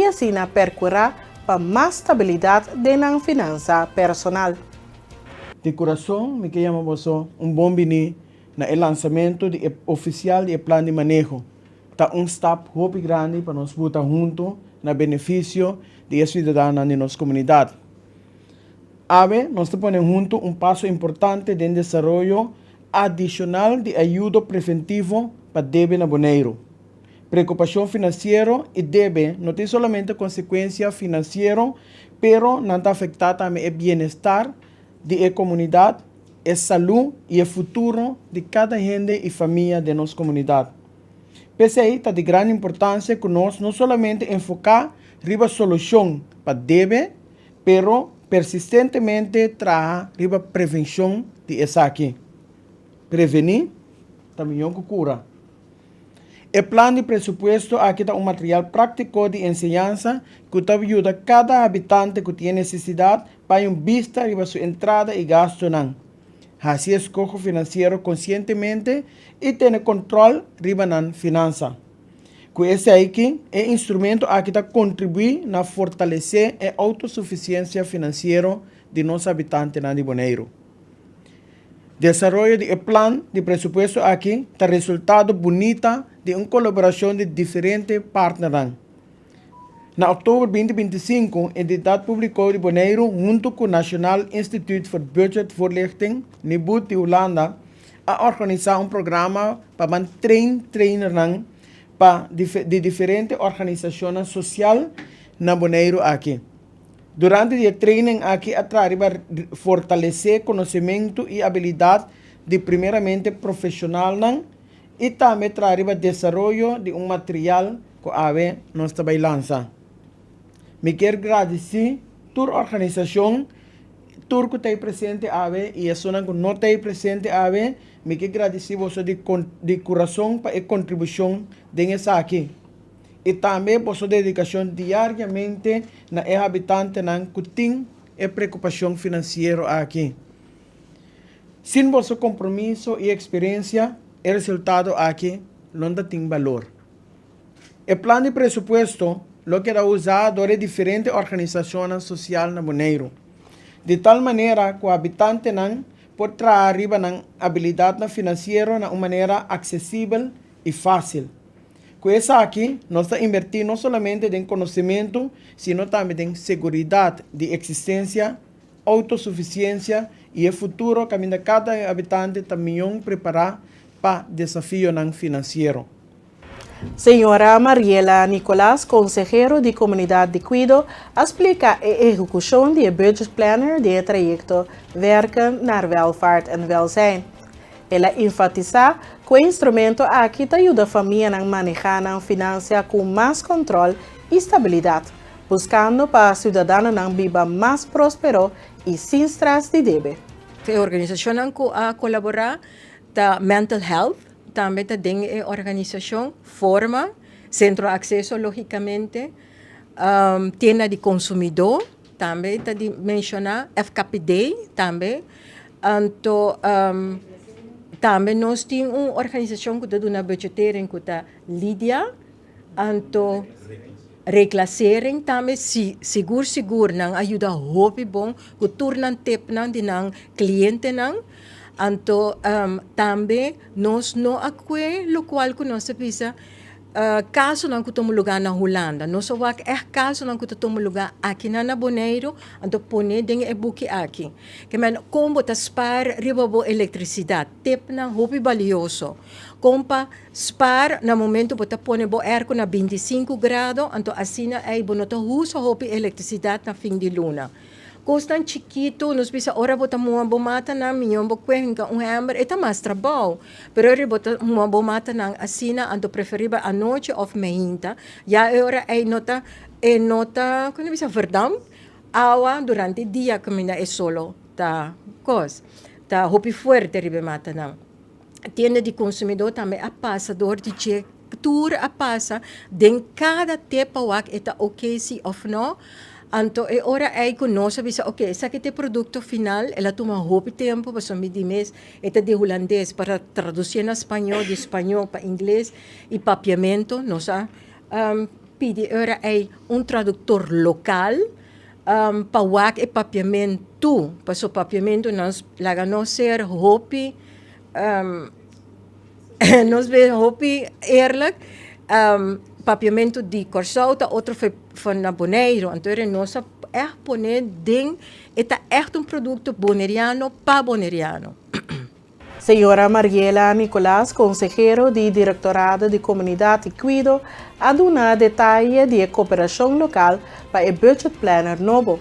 asina percura pa mas stabilidad den nan finansa personal. Di kurason mi ke yama boso un bon bini na e lansamentu di e ofisial di e plan di maneho. Ta un stap hopi grandi pa nos buta huntu na benefisio di e siudadanonan di nos komunidat. Awe nos ta pone huntu un paso importante den desaroyo adishonal di ayudo preventivo pa debe na Boneiru. Preokupashon finansiero i debe no tin solamente konsekuensia finansiero, pero nan ta afektá tambe e bienestar di e komunidat, e salú i e futuro di kada hende i famia den nos komunidat. P'esei ta di gran importansia ku nos no solamente enfoká riba solushon pa debe, pero persistentemente traha riba prevenshon di esaki. Prevení ta mihó ku kura. E plan di presupuesto aki ta un material práktiko di enseñansa ku ta yuda kada habitante ku tin e nesesidat pa hay un bista riba su entrada i gastunan, hasi eskoho finansiero konsientemente i tene kontròl riba nan finansa. Ku esaki, e instrumento aki ta kontribuí na fortalesé e outosufisiensia finansiero di nos habitantenan di Boneiru. Desaroyo di e plan di presupuesto aki ta resultado bunita di un kolaborashon di diferente partnernan. Na òktober 2025, Entidat Públiko di Boneiru huntu ku Nationaal Instituut voor Budgetvoorlichting, Nibud, di Hulanda a organisá un programa pa ban train trainernan pa di diferente organisashonnan sosial na Boneiru aki. Durante di e training aki a traha riba fortalesé konosementu i abilidat di primeramente profeshonalnan i tambe traha riba desaroyo di un material ku awe nos ta bai lansa. Mi kier gradisí tur organisashon, tur ku ta ei presente awe i esunnan ku no ta ei presente awe, mi ke gradisí boso di di kurason pa e kontribushon den esaki. I tambe boso dedikashon diariamente na e habitantenan ku tin e preokupashon finansiero aki. Sin boso kompromiso i eksperensia, e resultado aki lo no ta tin balor. E plan di presupuesto lo keda usá dor e diferente organisashonnan sosial na Boneiru, di tal manera ku habitantenan por traha riba nan abilidatnan finansiero na un manera aksesibel i fásil. Ku esaki, nos ta invertí no solamente den konosementu, sino tambe den seguridat di eksistensia, outosufisiensia i e futuro kaminda kada habitante ta mion prepará pa desafionan finansiero. Señora Mariela Nicolaas, konsehero di Komunidat di Kuido, a splika e ehekushon di e budget planner di e trayekto Werken naar Welvaart en Welzijn. El a enfatisá ku e instrumento aki ta yuda famianan manehá nan finansia ku mas kòntròl i stabilidat, buskando pa siudadanonan biba mas próspero i sin strès di debe. E organisashonnan ku a kolaborá ta Mental Health, tambe ta den e organisashon, Forma, Sentro Akseso lógikamente, Tienda di Konsumidó, Tambe ta di menshoná FKPD tambe. Anto tambe nos tin un organisashon ku ta duna budgetering ku ta Lidia. Anto Reclassering tambe si sigur sigur nan a yuda hopi bon ku tur nan tipnan di nan klientenan. Anto tambe nos no a kue lokual ku nos ta bisa. Kasonan ku tuma lugá na Hulanda. Nos a wak ègt kasonan ku ta tuma lugá akinan na Boneiru, anto pone den e buki aki. Ke men kon bo ta spar riba bo elektrisidat, tipnan hopi balioso. Kon pa spar na momento bo ta pone bo airco na 25 grado, anto asina ei bo no ta usa hopi elektrisidat na fin di luna. Kosnan chikitu, nos bisa ora bo ta muha bo matanan, miñon bo kuenka un hèmber, e ta mas trabou. Pero ora bo ta muha bo matanan asina, anto preferibel anochi òf meinta, ya e ora ei no ta, e no ta, kon ta bisa, verdamp awa durante dia kaminda e solo ta kos, ta hopi fuerte riba e matanan. Tienda di konsumidó tambe a pasa dor di dje, tur a pasa den kada tep pa wak e ta oke si òf no. Anto e ora ei ku nos a bisa oke esaki ta e produkto final, el a tuma hopi tempu pasobra mi di mes e ta di hulandes pa tradusié na spañó, di spañó pa ingles i papiamentu. Nos a. pidi ora ei un traduktor lokal pa wak e papiamentu, paso papiamentu nos laga nos ser hopi nos be hopi eerlijk, papiamentu di Kòrsou ta otro for na Boneiru, anto nos a ègt pone den e ta ègt un produkto boneriano pa boneriano. Señora Mariela Nicolaas, konsehero di Direktorado di Komunidat i Kuido, a duna detaye di e koperashon lokal pa e budget planner nobo.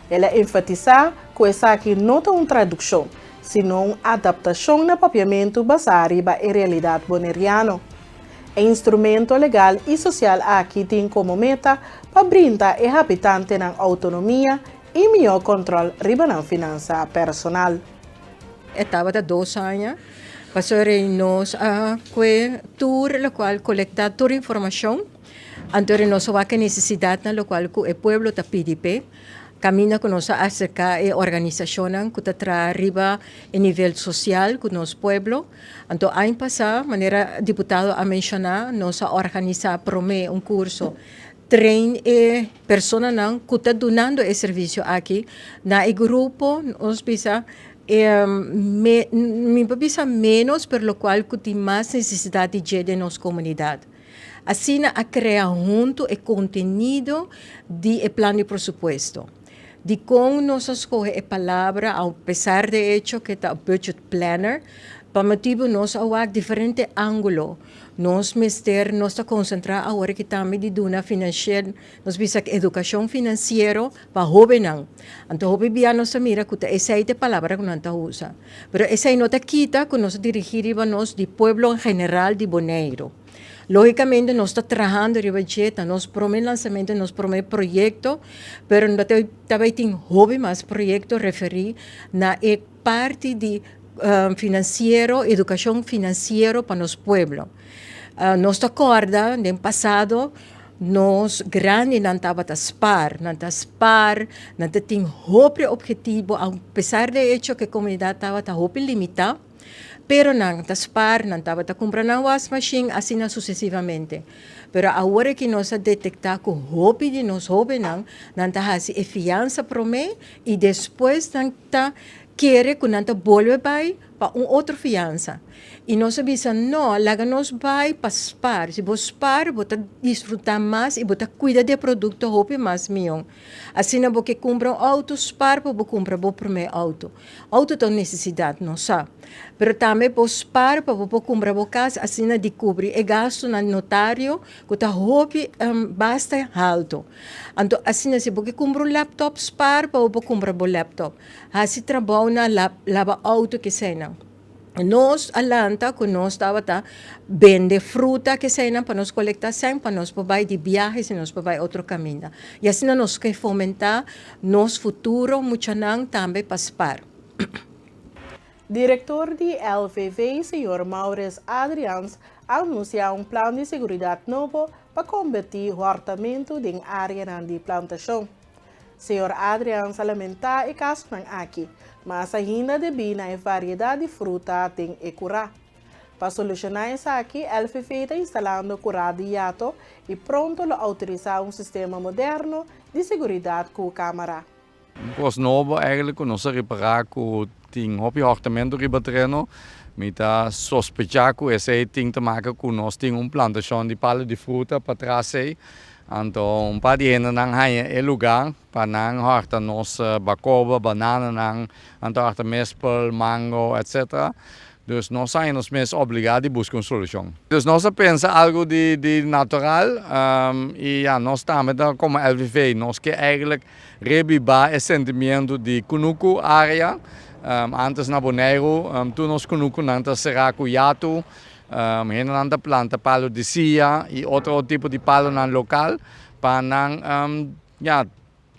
El a enfatisá ku esaki no ta un tradukshon, sino un adaptashon na papiamentu basá riba e realidat boneriano. E instrumento legal i sosial aki tin komo meta pa brinda e habitantenan outonomia i mihó kòntròl riba nan finansa personal. E tabata dos aña pasobra nos a kue tur lokual kolektá tur informashon, anto nos a wak e nesesidatnan lokual ku e pueblo ta pidi p'e, kaminda ku nos a aserká e organisashonnan ku ta traha riba e nivel sosial ku nos pueblo. Anto aña pasá, manera diputado a menshoná, nos a organisá promé un kurso train e personanan ku ta dunando e servisio aki na e grupo, nos bisa me mi por bisa menos pero lokual ku tin mas nesesidat di dje den nos komunidat. Asina a krea huntu e kontenido di e plan di presupuesto. Dikon nos a skohe e palabra a pesar de echo ke ta budget planner? Pa motibu nos a wak diferente ángulo. Nos mester nos ta konsentrá awor aki tambe di duna financier, nos bisa edukashon finansiero pa hóbennan. Anto hopi bia nos ta mira ku ta esei ta e palabra ku nan ta usa. Pero esei no ta kita ku nos ta dirigí riba nos di pueblo en general di Boneiru. Lógikamente nos ta trahando riba dje, ta nos promé lansamentu, nos promé proyekto, pero no ta ta bai tin hopi mas proyekto referí na e parti di finansiero, edukashon finansiero pa nos pueblo. Nos ta kòrda den pasado nos grandinan tabata spar, nan ta spar, nan ta tin hopi ophetivo a pesar de echo ku e komunidat tabata hopi limitá, pero nan ta spar, nan tabata kumpra nan wasmashin, asina susesivamente. Pero awor aki nos a detektá ku hopi di nos hóbennan nan ta hasi e fiansa promé i despues nan ta kere ku nan ta bolbe bai pa un otro fiansa. I nos a bisa, No, laga nos bai pa spar. Si bo spar, bo ta disfrutá mas i bo ta kuida di e produkto hopi mas mion. Asina bo ke kumpra un outo, spar pa bo kumpra bo promé outo. Outo ta un nesesidat, nos sa. Pero tambe bo spar pa bo por kumpra bo kas, asina di kubri e gastunan notario ku ta hopi basta haltu. Anto asina si bo ke kumpra un laptop, spar pa bo por kumpra bo laptop. Hasi trabou na laba outo keseinan. Nos a lanta ku nos tabata bende fruta keseinan pa nos kolekta sèn pa nos por bai di biahe si nos por bai otro kaminda. I asina nos ke fomentá nos futuro muchanan tambe pa spar. Direktor di LVV, señor Maurits Adriaans, a anunsiá un plan di seguridat nobo pa kombertí hòrtamentu den áreanan di plantashon. Señor Adriaans a lamentá e kasonan aki, mas ainda debí na e variedat di fruta den e kurá. Pa solushoná esaki, LVV ta instalando kurá di yato i pronto lo outorisá un sistema moderno di seguridat ku kámara. Un kos nobo eigenlijk ku nos a ripará ku tin hopi hòrtamentu riba tereno. Mi ta sospechá ku esei tin te maka ku nos tin un plantashon di palu di fruta patras ei. Anto un par di hendenan haña e lugá pa nan hòrta nos bakoba, banananan, nan ta hòrta mespel, mango, etcetera. Dus nos haña nos mes obligá di buska un solushon. Dus nos a pensa algu di di natural i ya nos tambe ta komo LVV nos ke eigenlijk rebibá e sentimiento di kunuku área. Antes na Boneiru tur nos kunukunan ta será ku yatu, hendenan ta planta palu di sia i otro tipo di palunan lokal pa nan ya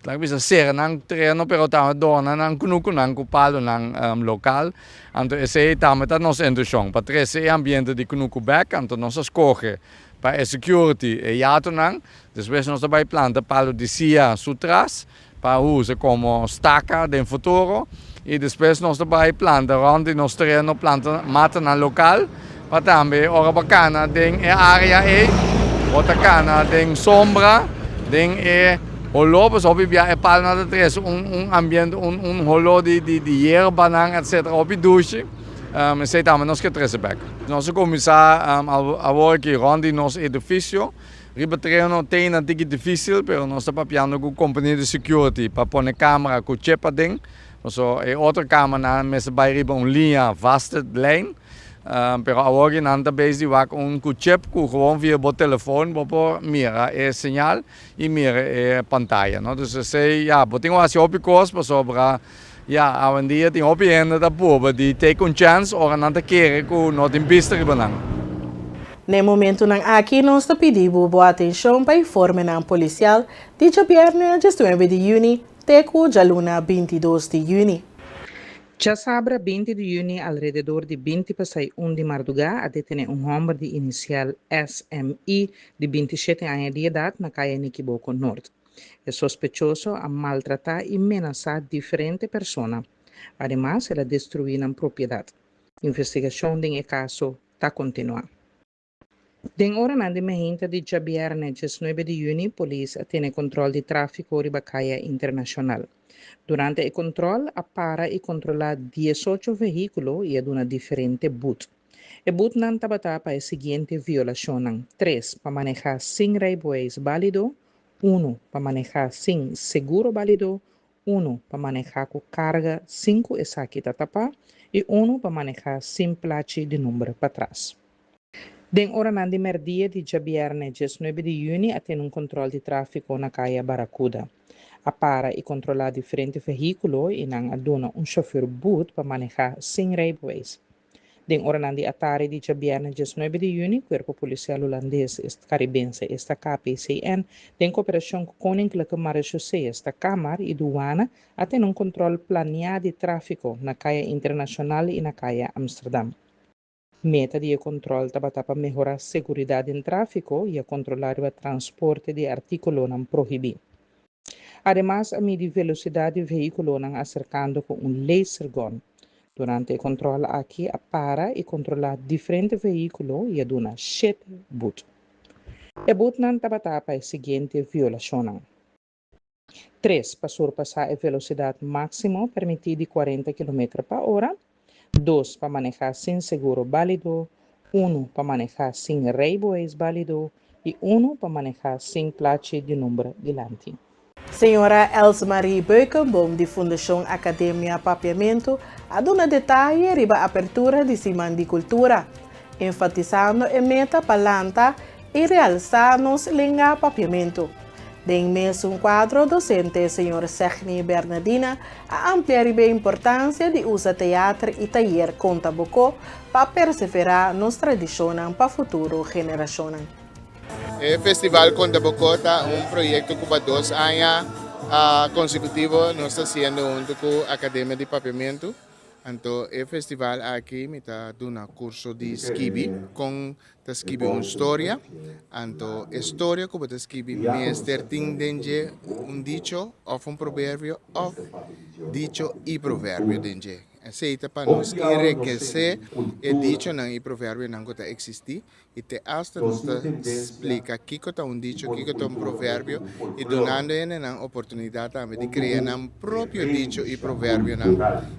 Nan bisa sera nan tereno pero tambe dona nan kunukunan ku palunan lokal. Anto esei tambe ta nos intenshon, pa trese e ambiente di kunuku bèk. Anto nos a skohe pa e security e yatonan. Despues nos ta bai planta palu di sia su tras pa usa komo staka den futuro. I despues nos ta bai planta rònt di nos tereno planta matanan lokal pa tambe ora bo kana den e área ei. Bo ta kana den sombra, den e holó, pasobra hopi bia e palma ta trese un un ambiente, un un holó di di di yerbanan etcetera, hopi dushi. Esei tambe nos ke trese bek. Nos a kuminsá awor aki rònt di nos edifisio. Riba tereno te na tiki difísil, pero nos ta papiando ku kompania di security pa pone kamera ku chip aden. Pasobra e otro kameranan mester bai riba un liña vaste lijn. Pero awor ki nan ta bezig di wak un ku chip ku gewoon via bo telefon bo por mira e señal i mira e pantaya, no. Dus esei ya, bo tin ku hasi hopi kos pasobra ya awendia tin hopi hende ta purba di take un chance ora nan ta kere ku no tin bista riba nan. Na e momentunan aki nos ta pidi bo bo atenshon pa informenan polisial di djabièrnè 19 di yüni te ku djaluna 22 di yüni. Djasabra 20 di yüni alrededor di 20 pasai un di mardugá a detené un hòmber di inisial SMI di 27 aña di edat na kaya Nikiboko Nort. E sospechoso a maltratá i menasá diferente persona. Ademas el a destruí nan propiedat. Investigashon den e kaso ta kontinuá. Den oranan di meinta di djabièrnè 19 di yüni polis a tene kòntròl di tráfiko riba Kaya Internashonal. Durante e kòntròl a para i kontrolá 18 vehíkulo i a duna diferente but. E butnan tabata pa e siguiente violashonnan, tres pa manehá sin reibeweis bálido, unu pa manehá sin seguro bálido, unu pa manehá ku karga sin ku esaki ta tapá i unu pa manehá sin plachi di number patras. Den oranan di mèrdia di djabièrnè 19 di yüni a tene un kòntròl di tráfiko na Kaya Barakuda. A para i kontrolá diferente vehíkulo i nan a duna un shofùr but pa manehá sin reibeweis. Den oranan di atardi di djabièrnè 19 di yüni Kuerpo Polisial Hulandes Karibense esta KPCN den koperashon ku Koninklijke Marechaussee esta Kamar i Duana a tene un kòntròl planiá di tráfiko na Kaya Internashonal i na Kaya Amsterdam. Meta di e kòntròl tabata pa mehorá seguridat den tráfiko i a kontrolá riba transporte di artíkulonan prohibí. Ademas a midi velosidat di vehíkulonan aserkando ku un lasergun. Durante e kòntròl aki a para i kontrolá diferente vehíkulo i a duna shete but. E butnan tabata pa e siguiente violashonnan. Tres, pa surpasá e velosidat máksimo permití di 40 kilometer pa ora. Dos, pa manehá sin seguro bálido. Unu, pa manehá sin reibeweis bálido. I unu, pa manehá sin plachi di number dilanti. Señora Elsmarie Beukenboom di Fundashon Akademia Papiamentu a duna detaye riba apertura di Siman di Kultura, enfatisando e meta pa lanta i realsá nos lenga Papiamentu. Den mesun kuadro dosente señor Segni Bernadina a amplia riba e importansia di usa teater i tayer Konta Bokó pa perseverá nos tradishonnan pa futuro generashonnan. E festival Konta Bokó ta un proyekto ku pa dos aña konsekutivo nos ta hasiendo huntu ku Akademia di Papiamentu. Anto e festival aki mi ta duna kurso di skibi kon ta skibi un storia. Anto e storia ku bo ta skibi mester tin den dje un dicho òf un proverbio òf dicho i proverbio den dje. Esei ta pa nos enrekesé e dichonan i proverbionan ku ta eksistí I te asta nos ta splika kiko ta un dicho, kiko ta un proverbio i dunando hendenan oportunidat tambe di krea nan propio dicho i proverbionan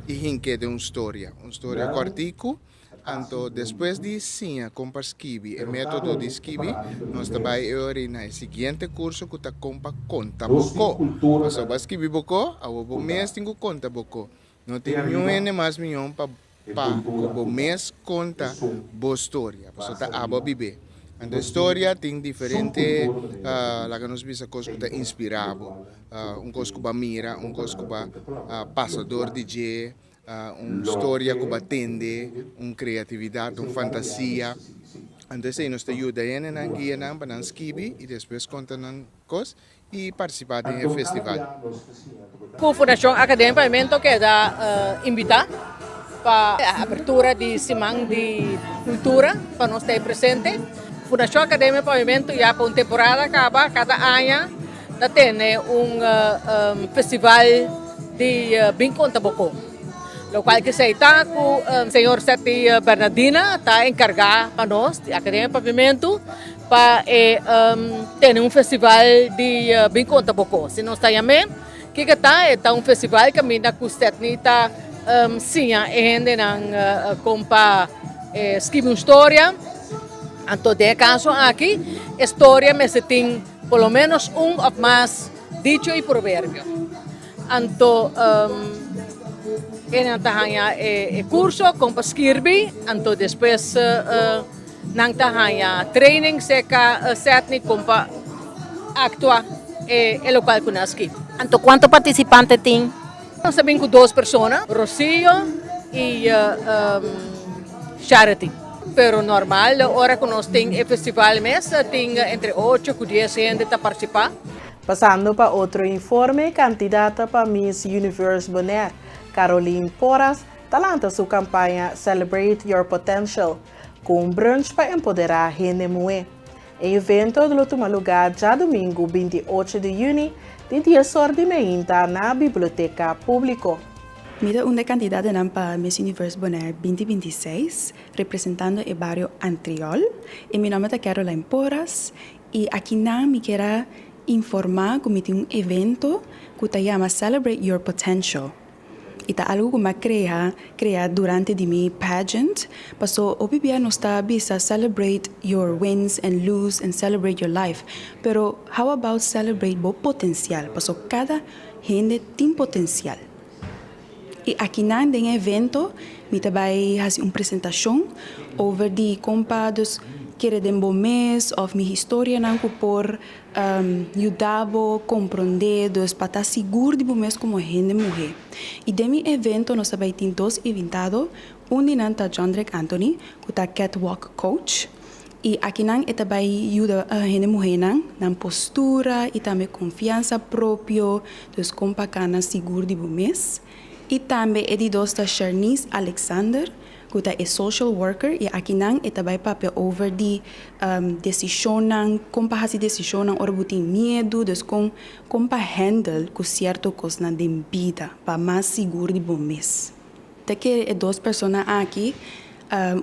i hink'é den un storia, un storia kòrtiku. Anto despues di siña kon pa skibi, e metodo di skibi, nos ta bai e ora na e siguiente kurso ku ta kon pa konta bo ko. Pasobra bo a skibi bo ko, awor bo mes tin ku konta bo ko. No tin niun hende mas mihó pa pa ku bo mes konta bo storia, pasobra ta abo a bib'é. Anto e storia tin diferente, laga nos bisa kos ku ta inspirá bo, un kos ku bo a mira, un kos ku bo a pasa dor di dje, un storia ku bo a tende, un kreatividat, un fantasia. Anto esei nos ta yuda hendenan, guia nan pa nan skibi i despues konta nan kos i partisipá den e festival. Ku Fundashon Akademia Papiamento keda invitá pa e apertura di Siman di Kultura pa nos ta ei presente. Fundashon Akademia Papiamento ya pa un temporada kaba kada aña ta tene un festival di Bin Konta Bo Kon. Lokual ke esei ta ku señor Seti Bernardina ta enkargá pa nos di Akademia Papiamento. pa e tene un festival di Bin Konta Bo Kos. Si nos ta yam'é, kiko ta? E ta un festival kaminda ku Stedney ta siña e hendenan kon pa skibi un storia. Anto den e kaso aki e storia mester tin por lo ménos un òf mas dicho i proverbio. Anto e nan ta haña e kurso kon pa skirbi, anto despues nan ta haña training serka Sedney kon pa aktua e lokual ku nan a skibi. Anto kuantu partisipante tin? Nos ta bin ku dos persona, Rocio i Charity. Pero normal ora ku nos tin e festival mes tin entre ocho ku dies hende ta partisipá. Pasando pa otro informe, kandidata pa Miss Universe Bonaire, Caroline Porras, ta lanta su kampaña Celebrate Your Potential, ku un brunch pa empoderá hende muhé. E evento lo tuma lugá djadumingu 28 di yüni di dies or di meinta na Biblioteka Públiko. Mi ta un di e kandidatonan pa Miss Universe Bonaire 2026, representando e bario Antriol. I mi nòmber ta Caroline Porras i akinan mi kier a informá ku mi tin un evento ku ta yama Celebrate Your Potential. I ta algu ku mi a krea krea durante di mi pageant, paso hopi bia nos ta bisa celebrate your wins and lose and celebrate your life, pero how about celebrate bo potencial, paso kada hende tin potencial. I akinan den e evento mi ta bai hasi un presentashon over di kon pa dus kere den bo mes òf mi historianan ku por yuda bo komprondé dus pa ta sigur di bo mes komo hende muhé. I den mi evento nos ta bai tin dos invitado, un di nan ta Jondrek Anthony ku ta catwalk coach i akinan e ta bai yuda hende muhénan nan postura i tambe konfiansa propio dus kon pa kana sigur di bo mes. I tambe e di dos ta Sharnice Alexander ku ta e social worker i akinan e ta bai papia over di desishonnan, kon pa hasi desishonnan ora bo tin miedu, dus kon kon pa handle ku sierto kosnan den bida pa mas sigur di bo mes. Ta kere e dos persona aki,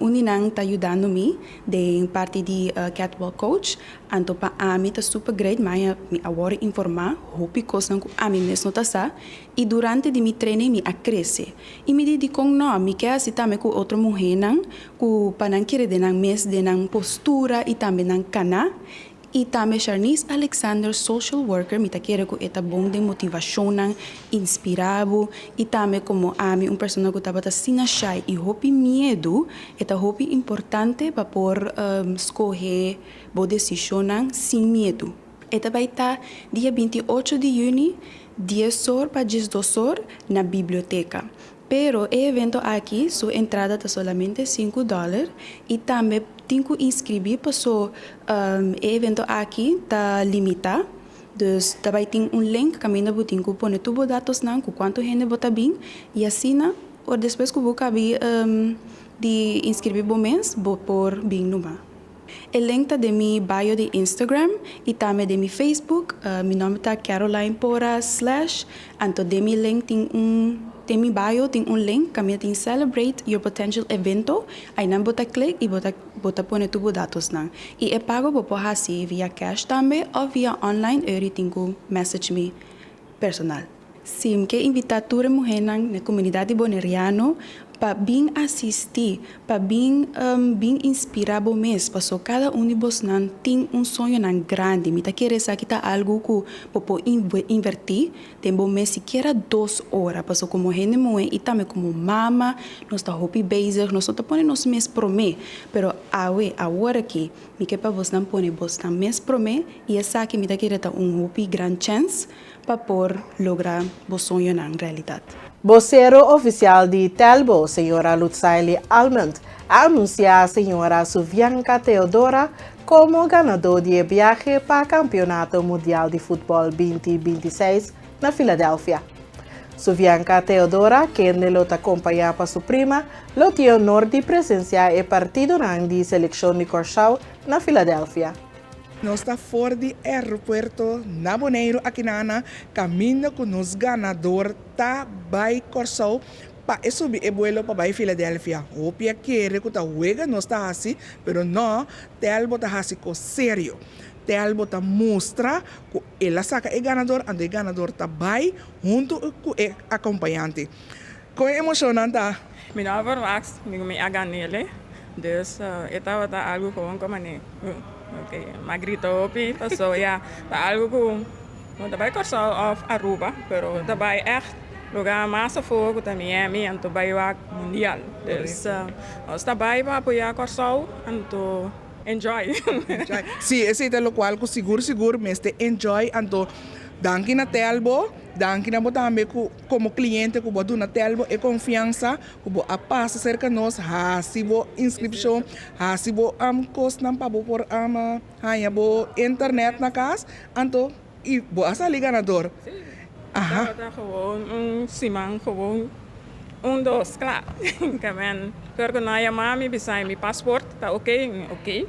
un di nan ta yudando mi den parti di catwalk coach, anto pa ami ta super great, maya mi a wòrdu informá hopi kosnan ku ami mes no ta sa i durante di mi training mi a krese i mi di dikon nò, mi ke hasi tambe ku otro muhénan ku pa nan kere den nan mes den nan postura i tambe nan kana. I tambe Sharnice Alexander, social worker, mi ta kere ku e ta bon den motivashonnan, inspirá bo, i tambe komo ami un persona ku tabata asina shy i hopi miedu, e ta hopi importante pa por skohe bo desishonnan sin miedu. E ta bai ta dia 28 di yüni, dies or pa 12 or na biblioteka. Pero e evento aki su entrada ta solamente sinku dòler i tambe tin ku inskribí paso e evento aki ta limitá. Dus ta bai tin un link kaminda bo tin ku pone tur bo datosnan ku kuantu hende bo ta bin i asina ora despues ku bo kabi di inskribí bo mes bo por bin numa. E link ta den mi bio di Instagram i tambe den mi Facebook. Mi nòmber ta Caroline Porras slash anto den mi link tin un den mi bio tin un link kaminda tin Celebrate Your Potential Evento. Ainan bo ta click i bo ta bo ta pone tur bo datosnan. I e pago bo por hasi via cash tambe òf via online eur i tin ku message mi personal. Sí, mi ke invitá tur e muhénan na e komunidat di Boneriano pa bin asistí, pa bin bin inspirá bo mes, paso kada un di bosnan tin un soñonan grandi. Mi ta kere esaki ta algu ku bo por invertí den bo mes sikiera dos ora, paso komo hende muhé i tambe komo mama nos ta hopi bezig, nos no ta pone nos mes promé, pero awe, awor aki, mi ke pa bosnan pone bosnan mes promé i esaki mi ta kere ta un hopi gran chèns pa por logra bo soñonan realidat. Bosero ofisial di Telbo, señora Lutzaily Almond, a anunsiá señora Suvianka Theodora komo ganadó di e biahe pa Kampeonato Mundial di Futbòl 2026 na Philadelphia. Suvianka Theodora, kende lo ta kompañá pa su prima, lo tin e honor di presensiá e partidonan di selekshon di Kòrsou na Philadelphia. Nos ta for di aeropuerto na Boneiru akinana kaminda ku nos ganador ta bai Kòrsou. pa e subi e buelo pa bai Philadelphia. Hopi a kere ku ta wega nos ta hasi, pero no, Telbo ta hasi kos serio. Telbo ta mustra ku el a saka e ganador, anto e ganador ta bai huntu ku e akompañante. Kon e emoshonnan ta? Mi no a verwacht mi ku mi a gan'ele, dus e tabata algu gewoon ku mane ok, mi a grita hopi paso ya ta algu ku no ta bai Kòrsou òf Aruba pero ta bai ègt lugar mas afó ku ta Miami anto bai wak mundial, dus nos ta bai pa apoyá Kòrsou anto enjoy. Sí, esei ta lokual ku sigur sigur mester enjoy anto danki na Telbo, danki na bo tambe ku. Komo kliente ku bo a duna Telbo e konfiansa ku bo a pasa serka nos, hasi bo inskripshon, hasi bo kosnan pa bo por haña bo internet na kas, anto i bo a sali ganador. Sí, tabata gewoon un siman gewoon un dos kla. Kamen tur ku nan a yama mi bisa mi pasport ta oke, mi oke.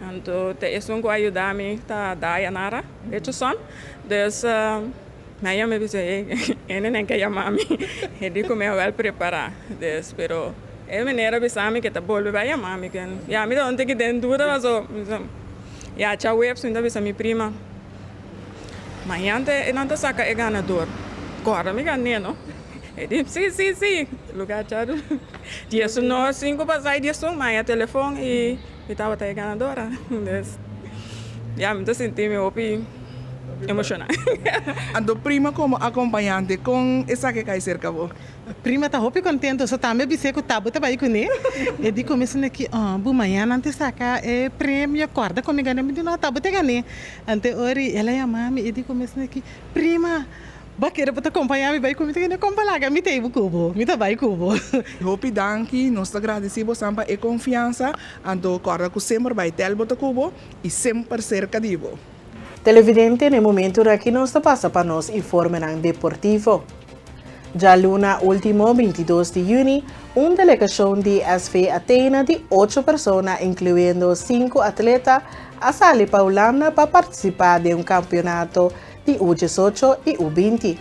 Anto ta esun ku a yuda mi ta Dayanara Richardson. Dus. Mi a yama e bisa e hende nan ke yama mi, e di ku mi a wèl prepará. Dus, pero e meneer a bisa mi ke ta bolbe bai yama mi. Ya mi ta un tiki den duda paso mi bisa ya djaweps mi ta bisa mi prima, mañan ta e nan ta saka e ganador, kòrda mi gané no. E di si si si, lugá dja diesuno sinku pasá e diesun mi a haña telefon i mi tabata e ganadora. Dus ya mi ta sinti mi hopi. Emoshoná. Anto prima komo akompañante, kon esaki a kai serka bo? Prima ta hopi kontento, so tambe bis'é ku Tabo ta bai kuné. E di ku mi esaki ki, Oh, bu mañana nan ta saka e premio, kòrda ku mi gané. Mi di, No, Tabo ta gané. Anto e ora el a yama mi, e di ku mi esaki ki, Prima, bo a kere bo ta kompañá mi bai ku mi? Mi ta kende, Kon pa laga mi ta ei bo ku bo, mi ta bai ku bo. Hopi danki, nos ta gradisí bosan pa e konfiansa. Anto kòrda ku semper bai tèl bo ta ku bo i semper serka di bo. Televidente, na e momentunan aki nos ta pasa pa nos informenan deportivo. Djaluna ultimo 22 di juni, un delegacion di SV Athena di ocho persona, incluyendo sinku atleta, a sali pa Hulanda pa participa den un campeonato di U 18 y U 20.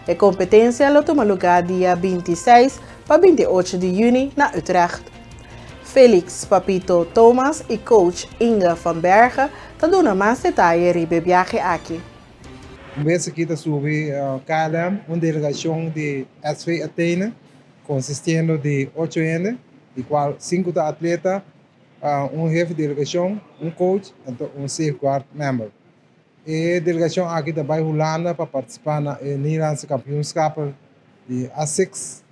E competencia lo tuma lugar dia 26 pa 28 di juni na Utrecht. Felix Papito Thomas y coach Inge van Bergen ta duna mas detaye riba e biahe aki. Un bes aki ta subi KLM un delegacion di SV Athene consistiendo di ocho hende, di cual cinco ta atleta, un hefe di delegacion, un coach anto un safeguard member. E delegacion aki ta bay Hulanda pa participa na e Nederlandse Kampioenschappen di ASICS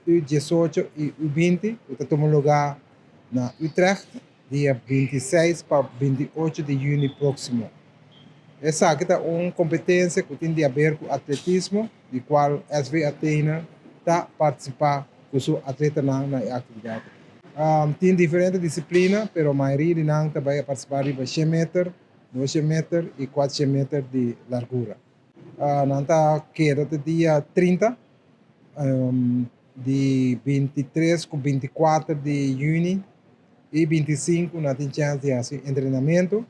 U 18 y U 20 cu ta tuma lugar na Utrecht dia 26 pa 28 di juni proximo. Esaki ta un competencia cu tin di haber cu atletismo di cual SV Athena ta participa cu su atletanan na e actividad aki. Tin diferente disciplina pero mayoria di nan ta bay a participa riba shen meter, doshen meter y cuatshen meter di largura. Nan ta keda te dia 30 di 23 ku 24 di yüni i 25 nan tin chèns di hasi entrenamentu.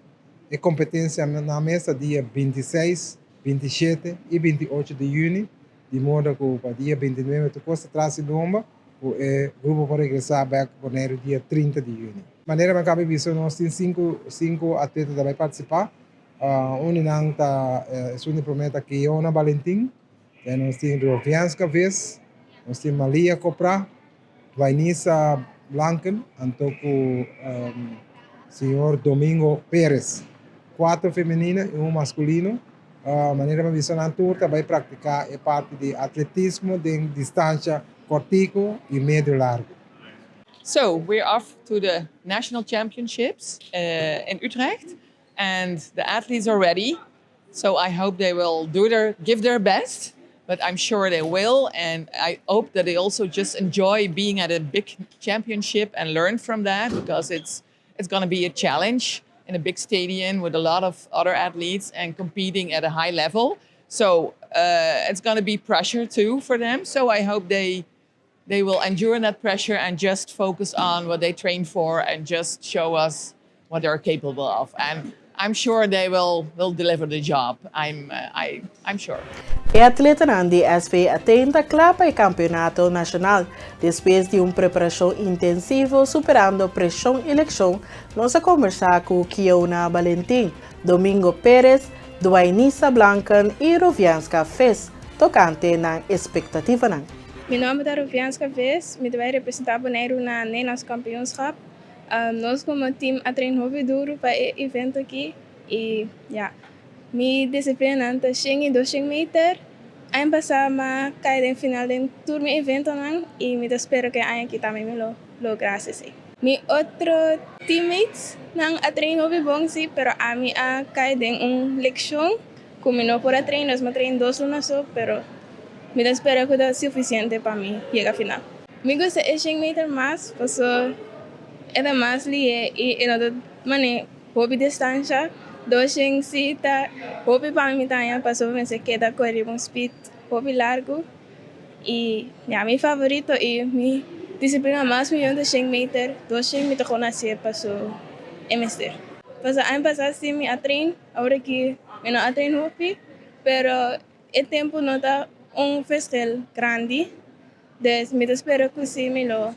E kompetensia nan mes ta dia 26, 27 i 28 di yüni, di moda ku pa dia 29 tur kos ta tras di lomba ku e grupo por regresá bèk Boneiru dia 30 di yüni. Manera mi a kaba di bisa nos tin sinku atleta ta bai partisipá. Un di nan ta esun di promé ta Keona Balentin. Den nos tin Rovianska Vis, nos tin Malia Copra, Dwainisa Blanken anto ku señor Domingo Perez. Kuater femenino i un maskulino. Manera mi a bisa nan tur ta bai praktiká e parti di atletismo den distansha kòrtiku i medio largu. So, we're off to the national championships in Utrecht and the athletes are ready. So I hope they will do their give their best, but I'm sure they will and I hope that they also just enjoy being at a big championship and learn from that because it's it's going to be a challenge in a big stadium with a lot of other athletes and competing at a high level. So it's going to be pressure too for them. So I hope they will endure that pressure and just focus on what they train for and just show us what they're capable of. And I'm sure they will deliver the job. I'm sure. E atletanan di SV Athene ta kla pa e kampeonato nashonal. Despues di un preparashon intensivo superando preshon i lekshon, nos a kombersá ku Kiona Balentin, Domingo Perez, Dwainisa Blanken i Ruvianska Ves tokante nan espektativanan. Mi nòmber ta Ruvianska Ves, mi ta bai representá Boneiru na Nederlands Kampioenschap. Nos komo team a train hopi duru pa e evento aki i ya. Mi disiplinanan ta shen i doshen meter. Aña pasá m'a kai den final den tur mi eventonan i mi ta spera ku e aña aki tambe mi lo logra hasi esei. Mi otro teammates nan a train hopi bon si, pero ami a kai den un lekshon ku mi no por a train, nos m'a train dos luna so, pero mi ta spera ku ta sufisiente pa mi yega final. Mi gusta e shen meter mas paso e ta mas lihe i e no ta mane Hopi distansha, doshen si ta hopi pa mi ta haña pasobra mester keda kore riba un speed hopi largu y ya mi favorito y mi disiplina mas miyon ta shen meter, doshen mi ta kon hacié paso e mester. Pasobra aña pasa si mi a train, awor aki mi no a train hopi pero e tempo no ta un verschil grandi Dus mi ta spera ku si mi lo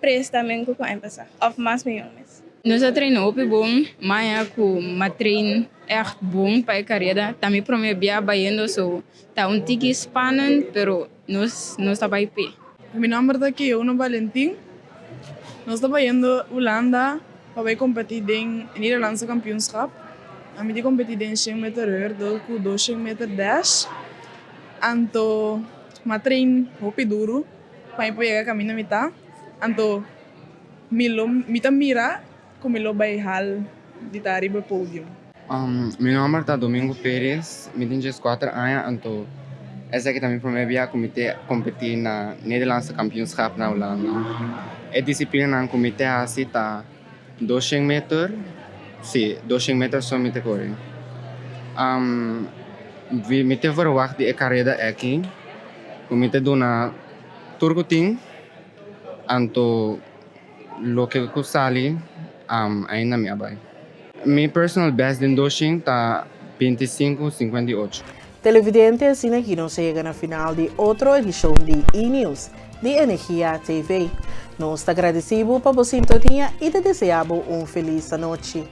presta men ku ku aña pasá òf mas mihó mes. Nos a train hopi bon, maña ku m'a train ègt bon pa e kareda. Ta mi promé bia bayendo so ta un tiki spannend pero nos nos ta bai p'e. Mi nòmber ta Keono Valentin. Nos ta bayendo Hulanda pa bai kompetí den e Nederlandse kampioenschap. Ami ta kompetí den shen meter hurdle ku doshen meter dash. Anto m'a train hopi duru pa mi por yega kaminda mi ta. Anto mi lo mi ta mira ku mi lo bai hal di ta riba e podium. Mi nomber ta Domingo Perez, mi tin dieskuater aña anto esaki ta mi prome bia ku mi te kompetí na Nederlandse Kampioenschap na Hulanda. E disiplinanan ku mi te hasi ta Doshen meter, sí, doshen meter so mi ta kore. Mi ta verwagt di e kareda aki ku mi ta duna tur ku tin, anto loke ku sali ainda mi a bai. Mi personal best den doshen ta bintisinku sinkuenta i ocho. Televidente, asina aki nos a yega na final di otro edishon di E-News di Energia TV. Nos ta gradisí bo pa bo sintonia i ta deseá bo un felis anochi.